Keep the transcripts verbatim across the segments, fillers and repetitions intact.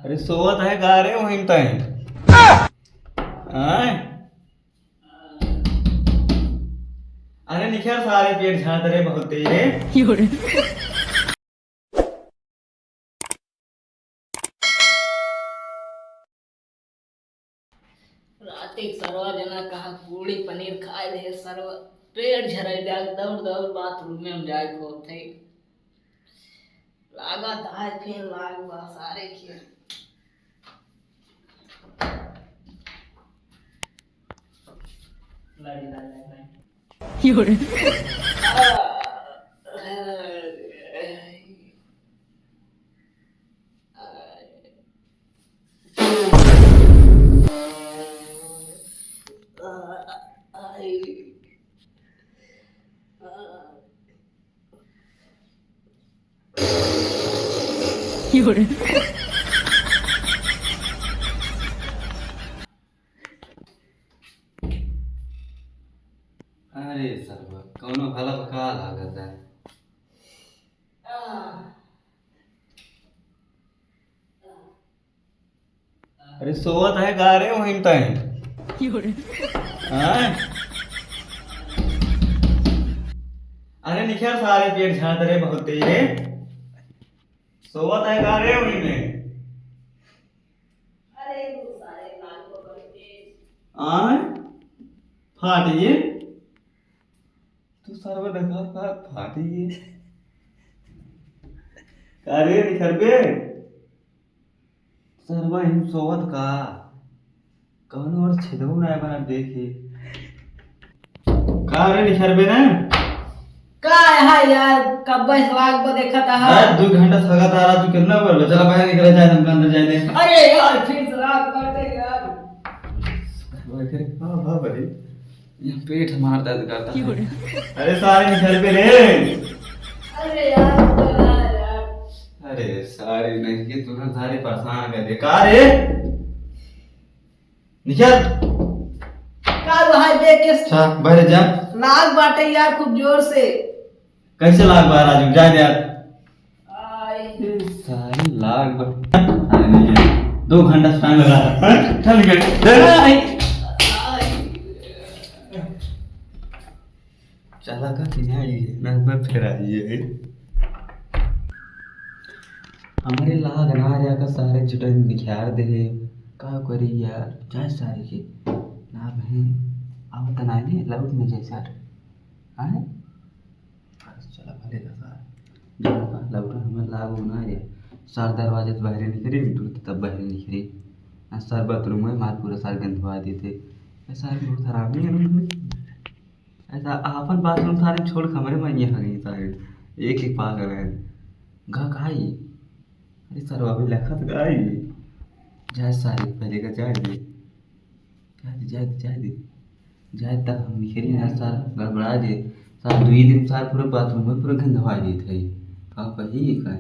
अरे सोवत है का रे वहीं तय? आय? अरे निखर सारे पेट झाड़ रे बहुत तेज रे। रात एक सरवा जना कहा पूड़ी पनीर खाए ले सरवा, पेट झरल जाए, दौड़ दौड़ बाथरूम में हम जाए को थे। लागत आए फिर लाग बा सारे के। लाड़ी, लाड़ी, लाड़ी, लाड़ी। अरे सरवा, कौनो भला बका लागत है। अरे सोवत है का रे वहीं तय? हाँ? अरे निखर सारे पेट झाड़ रे बहुत तेज रे। सोवत है का रे वहीं में? अरे वो सारे कान को बंद के। आय? फाटिए? तू सरवा देखा का फाटिए? का रे निखरबे? सरवा हिम सोवत का? कौनो और छेदऊ ना बना देखे। का रे निखरबे ना? का है यार, कब्बे से लाग बा देखत आहा। बस दू घंटा से लगातार तू कितना बोल बा? चला बाहर निकल जाए, हमको अंदर जाए दे। अरे यार, फिर से लाग बाटे यार। वाह, वाह भाई, ये पेट हमार दर्द करता है। अरे सारे निखरबे रे। अरे यार, रुको ना यार। अरे सारे नहीं, ये तुरंत सारे परेशान कर दे। का रे? निखर। का भाई देख के अच्छा, बाहर जा। लाग बाटे यार खूब जोर से। कैसे लाग बा राजू? जाए दे यार। आई। ए, सारी लाग बा। अरे नहीं है। दो घंटा से टाइम लगा रहा है। चल निकल। आई। आई। चला का कि नहीं आई है? ना, ना फिर आई है। हमरे लाग ना आया का सारे जुटन बिखार दे। का करी यार, जाए सारे के। ना बहन, आवत ना ने, लौट में जाए सारे। आए? बस चला भले का सारे। जाओ का, लौट हमें लाग ना आया। सार दरवाजे से बाहर निकले, तुरंत तब बाहर निकले। आ सार बाथरूम में मार पूरा सार गंधवा देते। ऐसा बहुत हरामी है ना। ऐसा आपन बाथरूम सारे छोड़ के हमरे मांगे हगी सारे। एक एक पागल है। गा काई? अरे सरवा अभी लखत काई? जाए सारे पहले का जाए दे। जाए दे, जाए दे, जाए दे। जाए तक हम निकली ना सार गड़बड़ा दे। सार दुई दिन सार पूरे बाथरूम में पूरे गंधवा देत है। का कही का?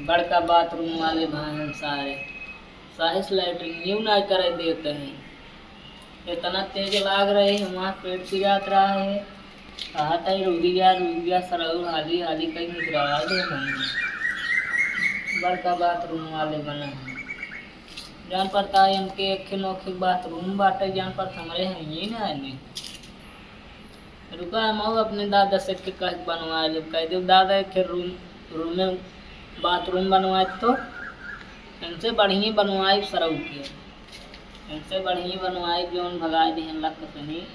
बड़का बाथरूम वाले भाई सारे साहिस लैट्रिन न्यू ना करे देते हैं। इतना तेज लाग रहे हैं, वहाँ पेट पिरात रहा है। कहा था, "रुक जा, रुक जा, सरऊ, हाली, हाली कहीं निकलवा दे हम।" बड़का बाथरूम वाले बना है। जान पड़ता है इनके एक नोखे बाथरूम बाटे, जान पड़ता हमरे हैं ही ना आने। रुका, हम और अपने दादा से के कह के बनवा लेब, कह देब, "दादा, एक ठे रूम, रूम में बाथरूम बनवाए तो इनसे बढ़िया बनवाए सरऊ के, इनसे बढ़िया बनवाए, जौन भगाए दिहन लक सनी।"